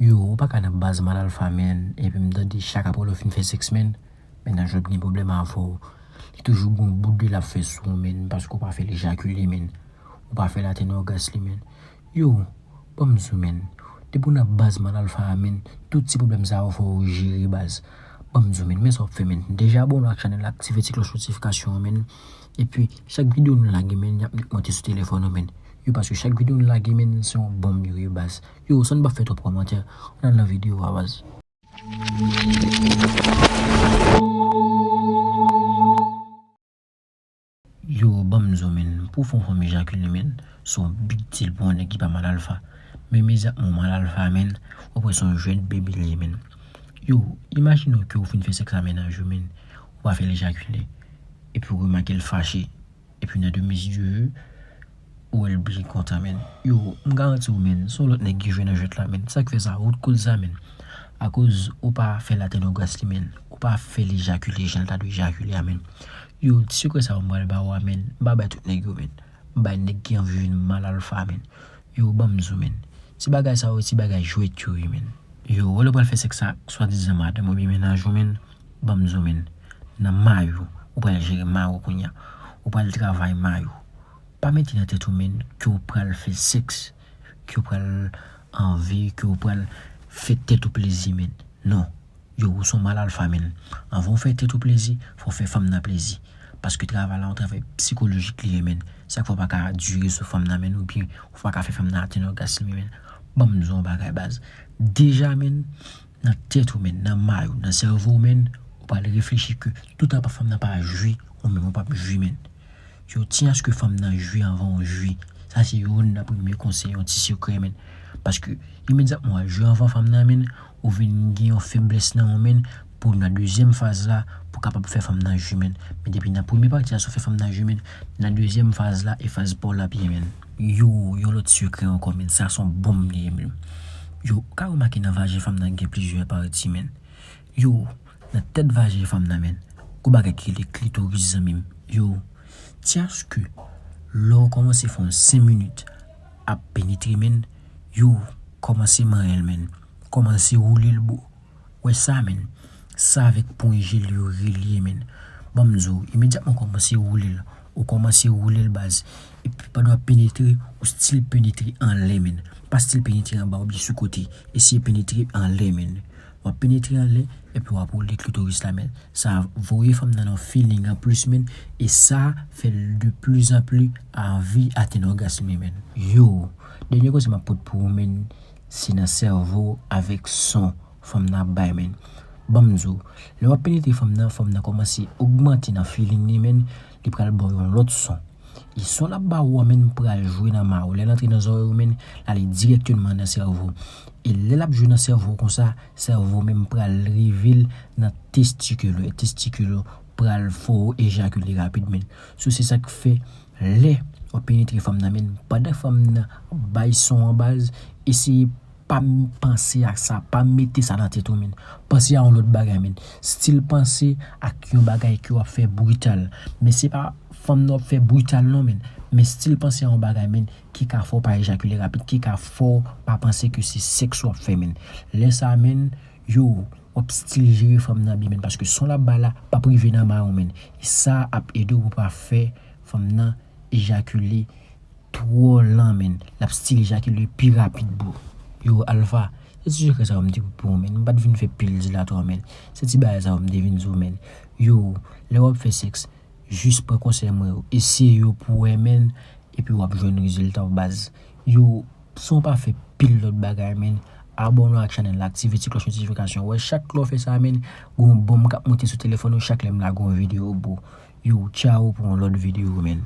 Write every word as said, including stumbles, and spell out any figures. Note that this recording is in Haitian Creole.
Yo, ou pa ka nan baz mal alfa, menn, epi m tande chak apre lè w fin fè sèks, menn, mennaj ou ap gen pwoblèm avè w. Li toujou gen yon bout de l ap fè sou ou, menn, paske w pa fè l ejakile, menn. Ou pa fè l atenn ògas li, menn. Yo, ban m di w, menn. Depi w nan baz mal alfa a, menn, tout ti pwoblèm sa yo fò w jere, baz. Ban m di w, menn, men sa w ap fè, menn. Deja abòne ak chanèl la, aktive ti klòch notifikasyon an, menn. Epi, chak videyo nou lage, menn, y ap monte sou telefòn ou, menn. Yo, paske chak videyo nou lage, menn, se yon bonm yo ye, baz. Yo, san n pa fè twòp kòmantè, ann al nan videyo a, baz. Yo, ban m di w, menn, pou w fè yon fanm ejakile, menn, se yon big deal pou yon nèg ki pa mal alfa. Men mezanmi, yon mal alfa, menn, w ap wè se yon jèn bebe li ye, menn. Yo, imajine w ke w fin fè sèks a mennaj ou, menn, ou pa fè l ejakile. Epi w remake l fache. Epi nan de mezi de jeu, ou wè l byen kontan, menn. Yo, m garanti w, menn, se yon lòt nèg ki jwe nan jwèt la, menn. Sa k fè sa, wout koz sa, menn. Akoz ou pa fè l atenn ògas li, menn. Ou pa fè l ejakile jan l ta dwe ejakile a, menn. Yo, ti sekrè sa yo m pral ba w a, menn. M pa bay tout nèg yo, menn. M bay nèg ki anvi vin mal alfa, menn. Yo, ban m di w, menn. Ti bagay sa yo, ti bagay jwèt yo ye, menn. Yo, wè lè w pral fè sèks ak swadizan madanm oubyen mennaj ou, menn. Ban m di w, menn. Nan may ou, ou pral jere may ou kounye a. Ou pral travay may ou. Pa mete nan tèt ou, menn, ke w pral fè sèks, ke w pral anvi, ke w pral fè tèt ou plezi, menn. Non. Yo, ou se yon mal alfa, menn. Anvan w fè tèt ou plezi, fò w fè fanm nan plezi. Paske travay la, yon travay sikolojik li ye, menn. Sa k fè w pa ka dire sou fanm nan, menn, oubyen ou pa ka fè fanm nan atenn ògas li, menn. Ban m di w yon bagay, baz. Deja, menn, nan tèt ou, menn, nan may ou, nan sèvo w, menn, ou pral reflechi ke toutan fanm nan pa jwi, ou menm ou p ap jwi, menn. Yo, tiyaske fanm nan jwi anvan w jwi. Sa se youn nan premye konsèy, yon ti sekrè, menn. Paske, imedyatman w al jwi anvan fanm nan, menn, ou vin gen yon feblès nan ou, menn, pou nan dezyèm faz la, pou kapab fè fanm nan jwi, menn. Men depi nan premye pati a, si w fè fanm nan jwi, menn, nan dezyèm faz la, e faz pa w l ap ye, menn. Yo, yon lòt sekrè ankò, menn. Sa se yon bonm li ye, menn. Yo, ou ka remake nan vajen fanm nan gen plizyè pati, menn. Yo, nan tèt vajen fanm nan, menn. Gon bagay ki rele klitoris, zanmi m. Yo, tiyaske lè w kòmanse fè yon senk minit ap penetre, menn, yo, kòmanse manyen l, menn. Kòmanse woule l, bro. Wè sa, menn. Sa avèk pwen je l yo relye, menn. Ban m di w, imedyatman w kòmanse woule l, ou kòmanse woule l, baz. Epi pandan w ap penetre, ou still penetre anlè, menn. Pa still penetre anba oubyen sou kote. Eseye penetre anlè, menn. W ap penetre anlè, epi w ap woule klitoris la, menn. Sa voye fanm nan nan feeling an plis, menn, e sa fè l de plus en plus anvi atenn ògas li, menn. Yo, dènye konsèy m ap pote pou ou, menn, se nan sèvo avèk son fanm nan ap bay, menn. Ban m di w, lè w ap penetre fanm nan, fanm nan kòmanse ogmante nan feeling li, menn, li pral ba w yon lòt son. E son l ap ba ou a, menn, pral jwe nan may ou. Lè l antre nan zòrèy ou, menn, l ale dirèkteman nan sèvo. E lè l ap jwe nan sèvo konsa, sèvo menm pral rive l nan testikil ou, e testikil ou pral fè w ejakile rapid, menn. So, se sa k fè, lè w ap penetre fanm nan, menn, pandan fanm nan ap bay son an, baz, eseye pa m-, panse ak sa, pa mete sa nan tèt ou, menn. Panse a yon lòt bagay, menn. Still panse ak yon bagay ke w ap fè brital. Men se pa fanm nan w ap fè brital non, menn. Men still panse a yon bagay, menn, ki ka fè w pa ejakile rapid, ki ka fè w pa panse ke se sèks w ap fè, menn. Lè sa, menn, yo, w ap still jere fanm nan byen, menn, paske son l ap bay la p ap rive nan may ou, menn. E sa ap ede w pou pa fè fanm nan ejakile twò lan, menn. L ap still ejakile pi rapid, bro. Yo, Alpha, se ti sekrè sa yo m te pou ou, menn. M pa t vin fè pil dilatwa, menn. Se ti bagay sa yo m te vin di w, menn. Yo, lè w ap fè sèks, jis pran konsèy mwen yo. Eseye yo pou wè, menn, epi w ap jwenn rezilta w, baz. Yo, san w pa fè pil lòt bagay, menn, abòne w ak chanèl la, aktive ti klòch notifikasyon. Wè, chak lè w fè sa, menn, gon bonm k ap monte sou telefòn ou chak lè m lage yon videyo, bro. Yo, tchaw pou yon lòt videyo, menn.